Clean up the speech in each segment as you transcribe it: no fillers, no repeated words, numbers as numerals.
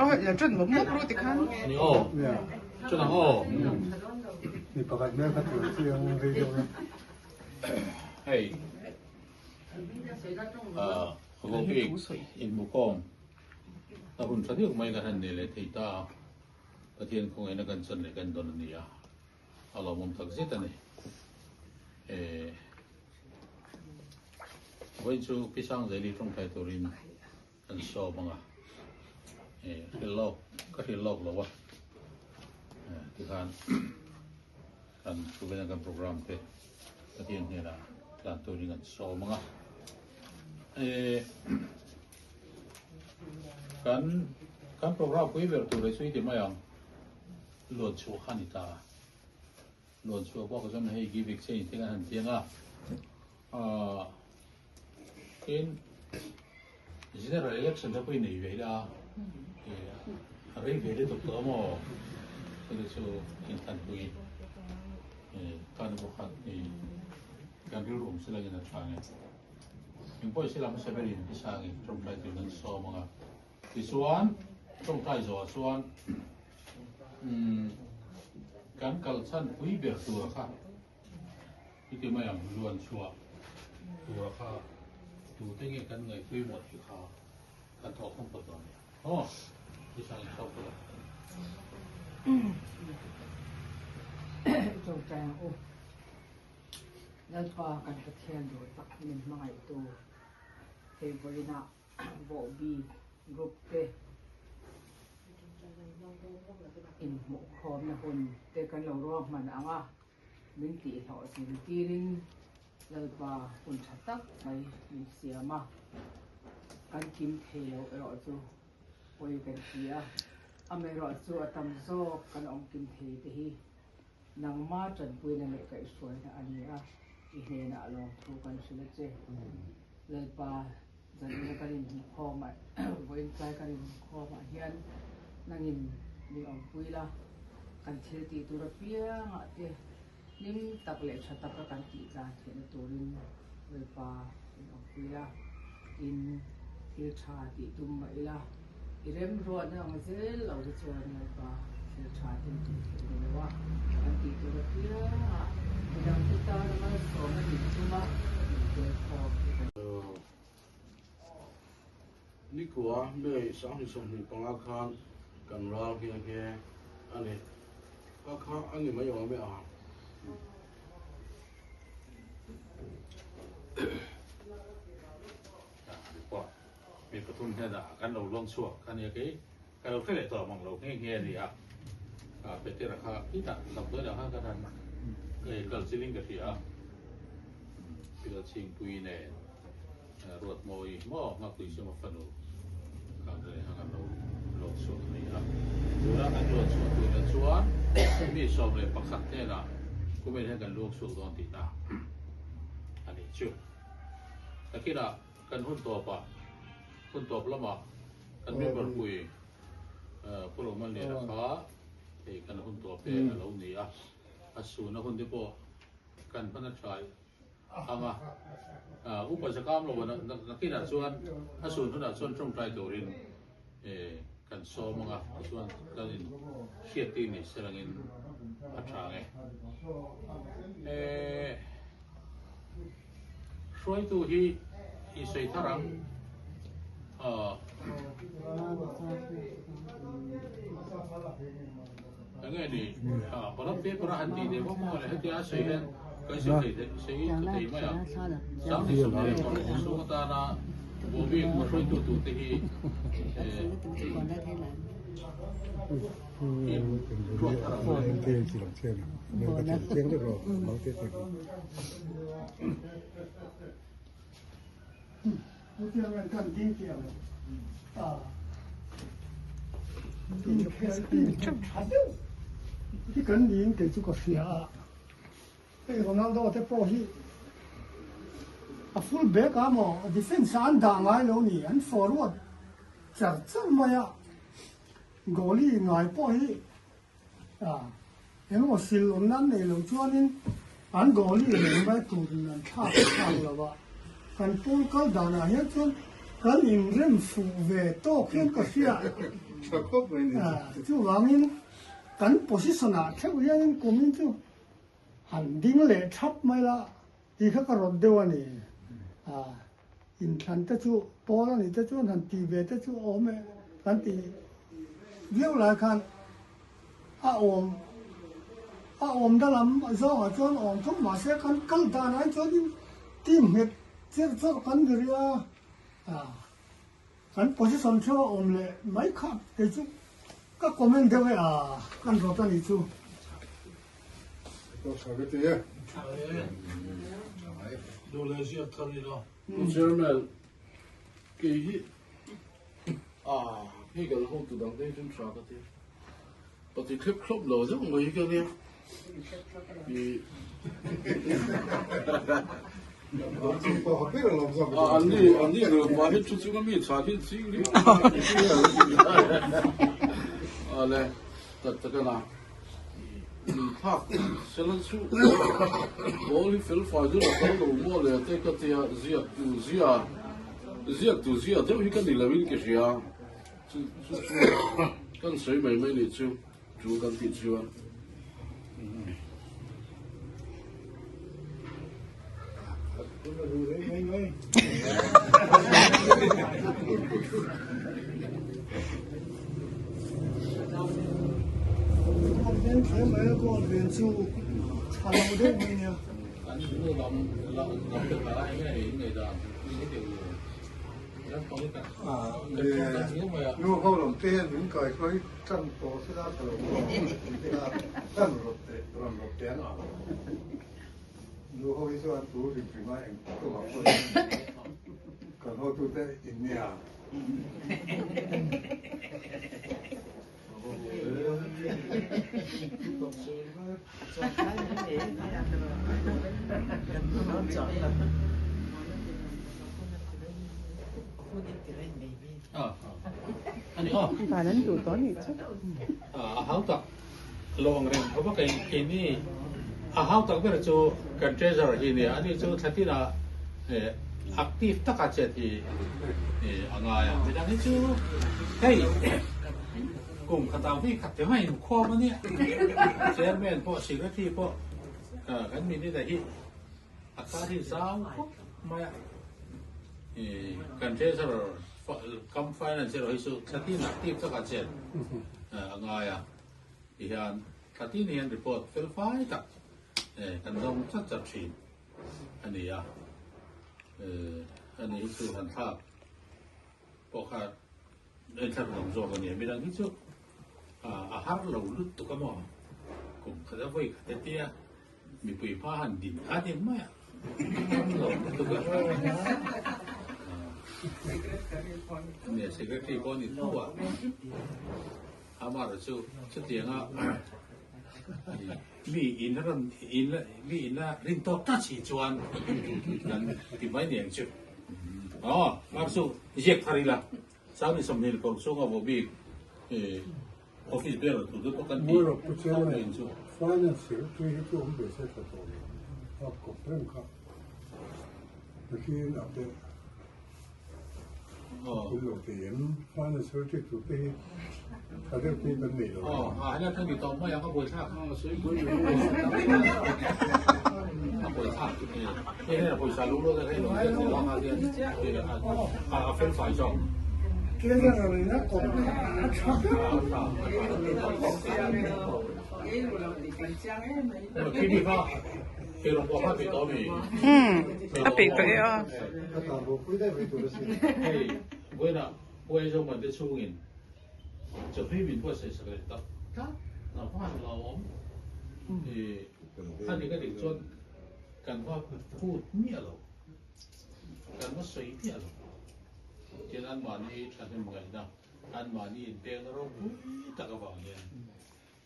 Lo ṭan mup mup ru tikhan. Ni aw. Ṭan ang aw. Mi pakhat hmel kha tur chi ang rei deuh e. Hei. Vohbik inhmukhawm a hun ṭha deuh mai kan han nei leh thei ta a. Pathian khawngaihna kan chan leh kan dawn a ni a. A lawmawm tak zet a ni. Vawiin chu Pi Sangzeli tawngtai turin kan sawm ang a, hrilh lawk ka hrilh lawk lo a, tikhan kan thuvena kan program te Pathian hnenah tlan turin kan sawm ang a. Kan kan program pui ber tur hi chu i ti mai ang, luan chhuah kha a ni ta a. Luan chhuah bawk chuan hei give exchange te kan han ti ang a, tin general election te pawh i nei ve ila a rei ve lutuk tawh a maw chute chu intlanpui kan pakhat kan rilru awm sila in a tha nge engpawh i sila hmasa berin i sangin tawngtai tur kan sawm ang a tichuan tawngtai zawhah chuan Kan kal chhan pui ber tura kha i ti mai ang, luan chhuah tura kha tute nge kan ngaih pawimawh tih kha kan thawh khawm phawt dawn nia. Aw, i sang in thawk phawt ang. Tawngtai ang u. Lalpa kan Pathian duh tak min hmangaihtu hei vawiinah Vohbi group te inhmuhkhawmna hun te kan lo ruahman ang a, min tihhlawhtlin tirin Lalpa hun tha tak mai min siam a, kan kim thei lo erawh chu pawi kan ti a, amaherawhchu a tam zawk kan awm kim thei te hi Nangma tanpuina leh kaihhruaina a ni a, i hnenah lawmthu kan hrilh a che. Lalpa, zanina kan inhmukhawmah, vawiin tlai kan inhmukhawmah hian nangin min awmpui la, kan thil tih tur apiangah te hlim tak leh tha taka kan tih tlan theihna turin Lalpa min awmpui la, tin thil tha tih tum mah ila, I remruatna ang zel lo hi chuan Lalpa thil tha tin tih theih ni lo a, kan tih tur apiang a, midang te tan malsawm a nih tum a, min tel khawm hi kan. Nikhua May 25 khan kan ral nghe nghe a ni. Kha kha a ni mai awm e a. Mi pathum hnenah kan lo luang chhuak a nia kei ka lo hre leh tawh mang lo nghe nghe a ni a, Petera kha inah damdawiah khan ka han kal chiling ka hria a, Pilal Chhingpui nen Ruatmawi maw Nghakpui Siama fanu khan ka leh khan kan lo luang chhuak a ni a, tuna kan luan chhuah turah chuan mi 11 hnenah kumin hian kan luang chhuak dawn tihna a nih chu. Takinah kan hun tawpah, hun tawp lamah kan member pui Pu Romanliana kha hei kan hun tawp te a lo ni a, a suna hun te pawh kan hman a tha ang a, upa zakam lo nakinah chuan a sun hunah chuan tawngtai turin kan sawm ang a, tichuan kan in hriat tir ni se langin a tha ang e. Hruaitu hi i sawi thar ang. Enge ni ballot paper a han tih leh vak maw le hetia a sawi hian kan sawi thei sawi thei mai ang. 2026 chhung atana Bobby hruaitu tur te hi ruat thar ang le. Hi kan niin kei chu ka hria a, hei Ronaldo te pawh hi a full back a maw a defence ah an dah ngai lo ni, an forward char char mai a, goalie ngai pawh hi Engemaw sil awmna an neih loh chuanin an goalie reng mai turin an thlak a thlak lo a, kan pool kal danah hian chuan kan inrem fuh ve tawk hian ka hria. Tha khawp mai ni. Chuvangin kan position ah theuh hianin kumin chu han ding leh thap mai la tih kha ka rawt deuh a ni. Inthlan te chu pawl a nih te chuan han tih ve te chu awm e kan tih viau lai khan a awm a awm da lam zawngah chuan awm thung mahse kan kal danah hi chuanin team nghet cher chawrh kan ni rih a. Kan position theuh a awm leh mai kha kei chu ka comment deuh e a kan rawt a nih chu. Chairman kei hi a hei kan hotu dang te hi chu tha ka ti pati thlep thlawp lo deuh mai hi ka nia. Anni nupa hi thu chunga mi chhah hi ching riau a le tak tak a na min thlak sela chu ball hi fel fai deuh a kal lo maw le te ka tia ziak tu zia ziak tu zia deuh hi ka ni lo in ka hria chu chu kan sawi mai mai nih chu. Chu kan tih chuan. Nu ho lam te hian min kai hruai tan tawh se la tha lo maw tan rawt teh rawn rawt teh an ang nu ho hi chuan tu hrim hrim a eng tumah pawh kan hotute in nia. A hau tak lo ang reng khawp a kei keini a hau tak ber chu kan treasurer hi nia ani chu thlatin ah active taka chet hi a ngai a midang hi chu hei kum khatah vi khat te mai inkhawm a nia chairman pawh secretary pawh kan minute ah hi a kar hi zau khawp mai a kan treasurer kam finance erawh hi chu thlatin active taka chet a ngai a tihian thlatin hian report fel fai tak kan dawng chat chat thin. A ni a, a ni hi chu han thlak pawh kha en thlak dang zawk a ni a, midang hi chu a har lo lutuk a maw, kum khat a vawi khat e tia mipui hma han din kha ni mai a, har lo lutuk a, nia secretary pawh a ni tho a, amaherawhchu chu chutianga Mi in rawn in mi in la rin tawk tlat si chuan kan ti mai ni ang chu. Aw, mar chu ziak thar ila Sangni 20 chhunga vaw bik office bearer tur te pawh kan ti thar mai ang chu. Finance secretary hi chu awm ve se tha tawh lo a kawp reng kha. Machine ah pawh a lo thei em? Finance secretary tur te hi tha deuh te hi kan nei lo. Aw, a hela thang ni tawh mai ang a buaithlak. A buaithlak. Hei hei a pawisa lu luat a hei lo hian lo anga hian a fel fai zawk. Khi kha Umm a peih tawh e a.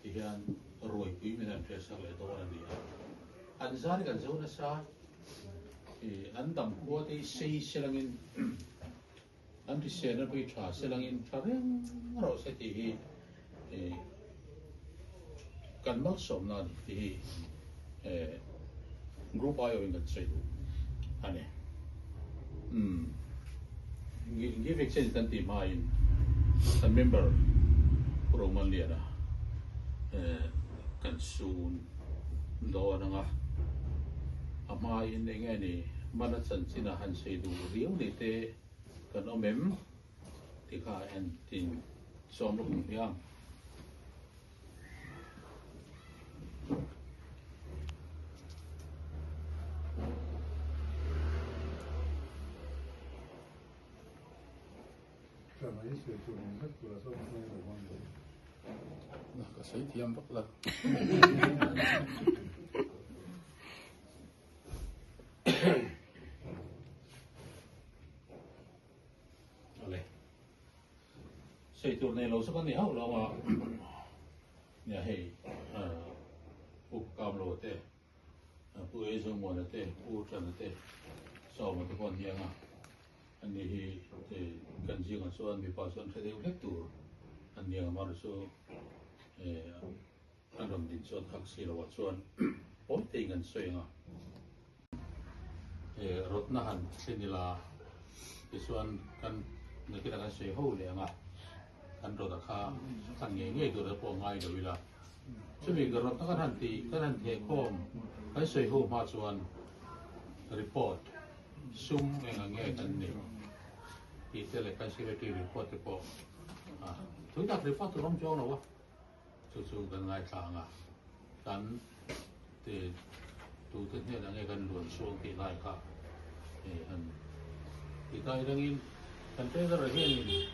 Ti hian ruaipui min han hriatsak leh dawn a ni a. An zar kan zo nasa, ih an dam khua te hi sei selangin an hrisel na pawh hi tha selangin tha reng rawh se tih hi ih kan malsawmna a ni tih hi eh group aiawhin kan sawi duh a ni. Umm give exchange kan tih hmain kan member. Romanliana kan sun dawn ang a, a hmain eng nge ni mana chanchin a han sawi duh riau ni te kan awm em tih kha en tin sawm lawk ang hmiang. Ka sawi thiam vak lo. Ale. Sawi tur nei lo chu kan ni hauh lo a. Nia hei Pu Kamlo te Pu Eizawngmuana te Pu Tana te Sawma te pawh an ni ang a. Ani hi kan zingah chuan mipa chuan hre deuh hlek tur an ni ang amaherawhchu chu an rawn din chuan hak si loh ah chuan pawi teiin kan sawi ang a. Rawtna han thlen ila tichuan kan nakinah kan sawi ho leh ang a, kan rawt a kha khan ngei ngei tur te pawh ngai lo ila. Chumi ka rawtna kan han tih kan han thehkhawm kan sawi ho hma chuan report Sum eng ang nge kan neih tih te leh kan secretary report te pawh a thui tak report tur awm chuang lo a, chu chu kan ngaithla ang a, kan ti tute hnenah nge kan luan chhuang tih lai kha hei han ti ta irangin kan treasurer hianin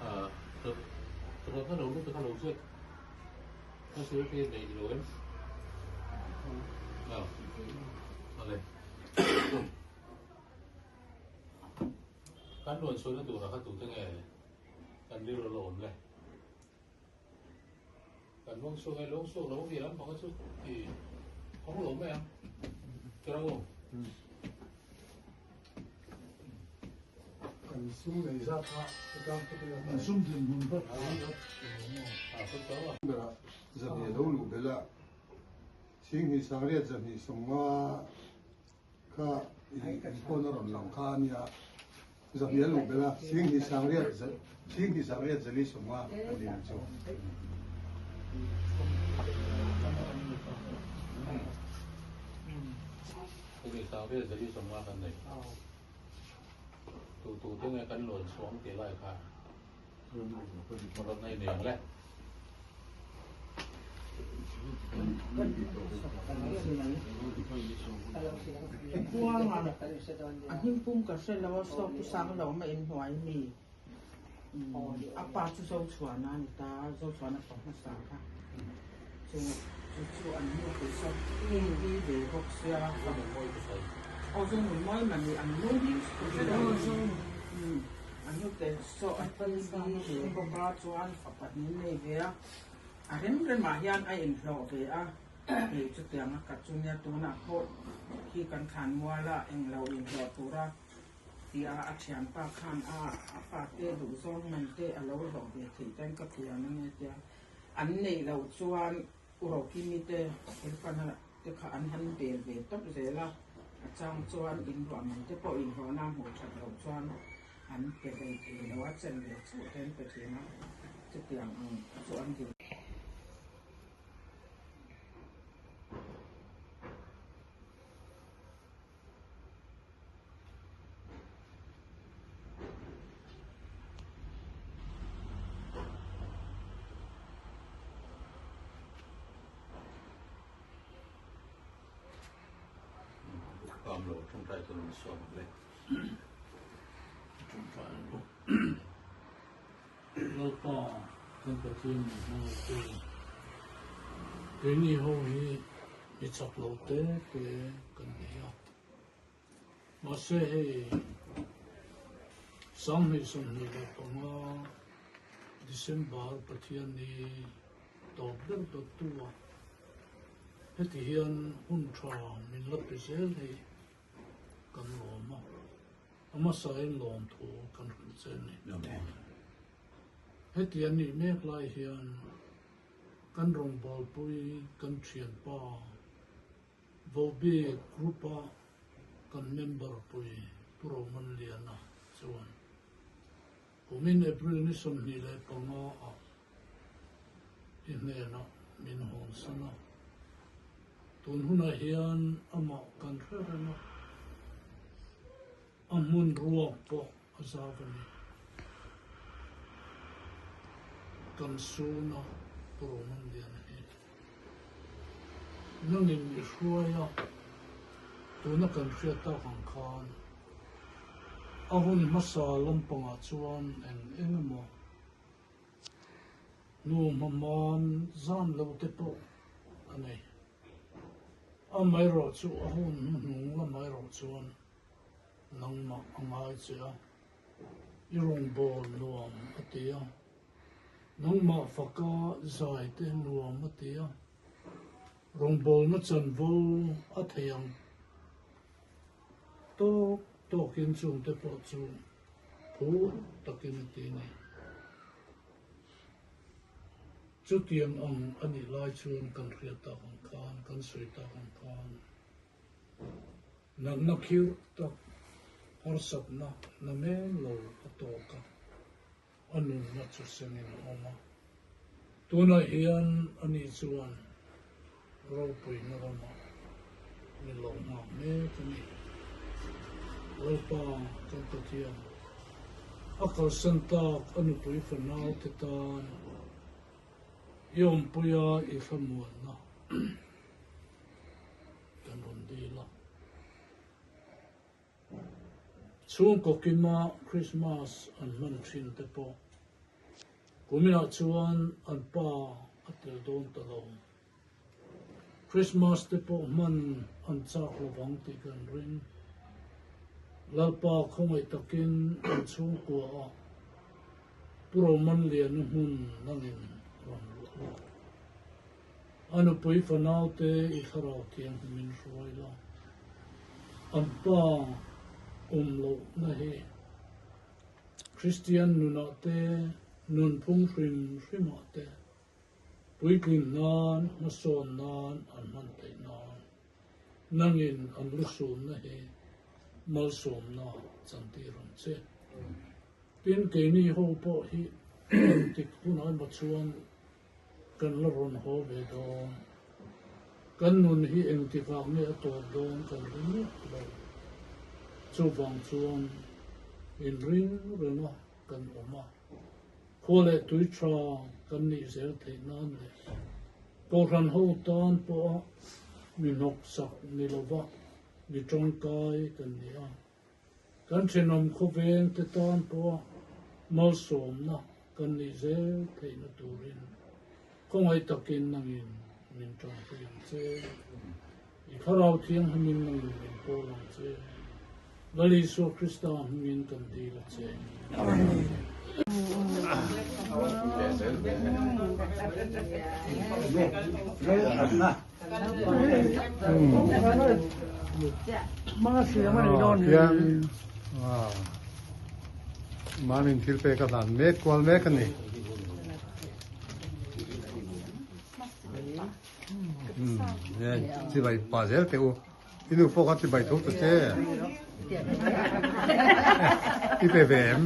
ah rawtna lo lut te kha lo ziak kan secretary neih lo em? Aw awle. Kan rawn chhuahna turah kha tute nge kan rilru la awm le? Kan lawng chhuak nge lawng chhuak lo tih lampang kha chu ti hawng lo mai ang. Tiraw? Kan sum nei zat kha hetiang khawpin a Kan sum dinhmun kha a phut tawh a. Berah zahnih a lo luh belh a. Singhnih sangriat zahnih sawmnga kha inkhawna rawn lang kha a nia, zahnih a luh belh a, Singhnih sangriat Singhnih sangriat zali sawmnga a ni ang chu. Singhnih sangriat zali sawmnga kan nei. Tu tu te nge kan luan chhuang tih lai kha. Rawn nei nei ang le. Kuanga a hmingpum ka hre lo a saw pu sang lo ma in hnuai mi a pa chu Zochhuana a ni ta Zochhuana pa hmasa kha chu chu chu an nu pui saw pi ve bawk sia aw Zonunmawi mah ni an nu hi ka hre lo a hnute saw a pi ve bawk a chuan fapa hnin nei ve a a rem remah hian a inhlawh ve a hei chutiang a kat chu nia tunah pawh khi kan thlan mual a englo inhlawh tura tia a thianpa khan a a fate duhzawng man te a lo hlawh ve theih ten ka pian a nia tia an neih loh chuan U Rokimi te thilfana te kha an han bel ve tawp zel a, a chang chuan inruah man te pawh inhlawhna hmuh that loh chuan an pe hlei thei lo a, chen ve chauh te an pe thin a, chutiang ang chu an dil. Kam lo tawngtai tur an sawm ang le. Tawngtai ang u. Lalpa kan Pathian min hmangaihtu keini ho hi mi chak lo te te kan ni a. Mahse hei 2025 December Pathian ni tawp ber dawttu a heti hian hun tha min la pe zel hi kan lawm a. A hmasain lawmthu kan hrilh che a ni. Heti a nih mek lai hian kan rawngbawlpui kan thianpa Vohbik Group-a kan member pui Pu Romanliana chuan kumin April ni 25 ah. I hnenah min hawnsan a. Tun hunah hian amah kan hre reng a, a hmun ruak pawh a zau a ni. Kan suna Pu Romanliana hi nangin i hruai a, tuna kan hriat tak ang khan a hun hmasa lampangah chuan eng eng emaw Nu hmahman zan lo te pawh a nei. Amaherawh chu a hun hnuhnung lamah chuan nangmah a ngai che a, i rawngbâwl nuam a ti a, nangmah faka zai te nuam a ti a, rawngbâwlna chanvo a thei ang tawk tawkin chungte pawh chu Phur takin a ti a ni. Chutiang ang a nih lai chuan kan hriat tak ang khan, kan sawi tak ang khan natna khirh tak, harsatna na men lo a tawk a, a nunna chu sengin a awm a. Tunah hian ani chuan ropuina ramah min lo nghak mek a ni. Lalpa kan Pathian, a kalsan tak a nupui fanau te tan i awmpuia i thlamuanna kan rawn dil a. Chhungkaw kima Krismas an hman thin te pawh kuminah chuan an pa a tel dawn ta lo. Krismas te pawh hman an chak lovang tih kan ring. Lalpa khawngaih takin an chhungkua ah Pu Romanliana hmun nangin rawn luah la. A nupui fanaute i thlarau thianghlimin hruai la. An pa awm lohna hi Kristian nunah te, nunphung hrim hrimah te, puitlin nan, hmasawn nan an hman theih nan nangin an lusunna hi malsawmna chantir ang che. Tin, keini ho pawh hi engtik hunah emaw chuan Kan la rawn haw ve dawn. Kan nun hi engtikah nge a tawp dawn kan hre miah lo. Chuvang chuan inring renga kan awm a, khua leh tui tha kan nih zel theih nan leh Kohhran ho tan pawha mi hnawksak ni lova mi tangkai kan ni a. Kan thenawm khawveng te tan pawha malsawmna kan nih zel theihna turin khawngaih takin nangin min tanpui ang che. I Thlarau Thianghlimin nangin min pawl ang che. Lal Isua Krista hmingin kan dil a che. Amen. Mamin thil pek a hlan mek kual mek a ni. Chibai pa zel teh u. I nu pawh kha chibai tho ta che. I pe ve em?